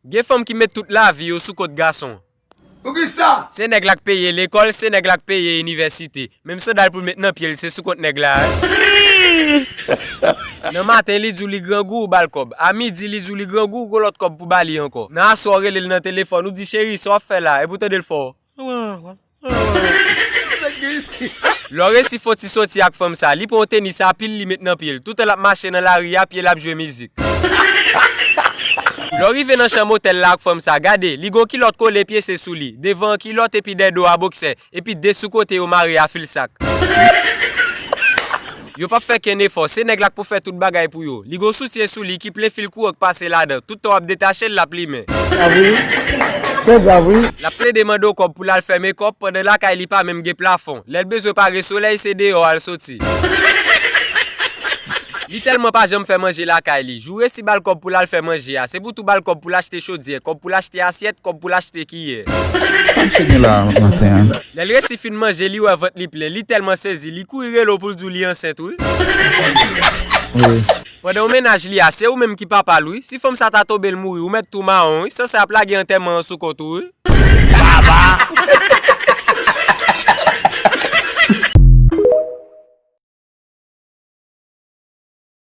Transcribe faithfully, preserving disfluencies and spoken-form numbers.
Gen fanm ki met tout lavi yo sou kont gason. Poukisa? Se nèg la k peye lekòl, se nèg la k peye inivèsite. Menm sandal pou l met nan pye l, se sou kont nèg la. Nan maten, li di w li grangou, ou ba l kòb. A midi, li di w li grangou, ou gon lòt kòb pou ba li ankò. Nan aswè, w rele l nan telefòn, ou di, cheri, sa w ap fè la? Epi w tande l fè w. Lè w resi fon ti soti ak fanm sa, li pran yon tenis a pil, li met nan pye l. Toutan l ap mache nan lari a, pye l ap jwe mizik. Lè w rive nan chanm otèl la ak fanm sa, gade, li gon kilòt kole pyese sou li, devan an kilòt epi dèyè do a boksè, epi de sou kote yo mare a fil sak. Yo p ap fè kenn efò, se nèg la k pou fè tout bagay pou yo. Li gon soutyen sou li ki plen fil kouran k pase ladan, tout tan w ap detache l, l ap limen. Sa vre wi. Se grav wi. L ap plede mande w kòb pou l al fè mekòp, pandan lakay li pa menm gen plafon. Lè l bezwen pare solèy, se deyò a l soti. Li tèlman pa janm fè manje lakay li. Jou resi ba l kòb pou l al fè manje a. Se pou tou ba l kòb pou l achte chodyè, kòb pou l achte asyèt, kòb pou l achte kiyè. Sa misye gen la maten an? Lè l resi fin manje, li wè vant li plen. Li tèlman sezi, li kouri rele w pou l di w li ansent, wi. Wi. Pandan w mennaj li a, se ou menm ki papa l, wi. Si fanm sa ta tonbe l mouri, ou mèt tou mawon, wi. Sansè ap lage antèman an sou kont ou, wi. Baba!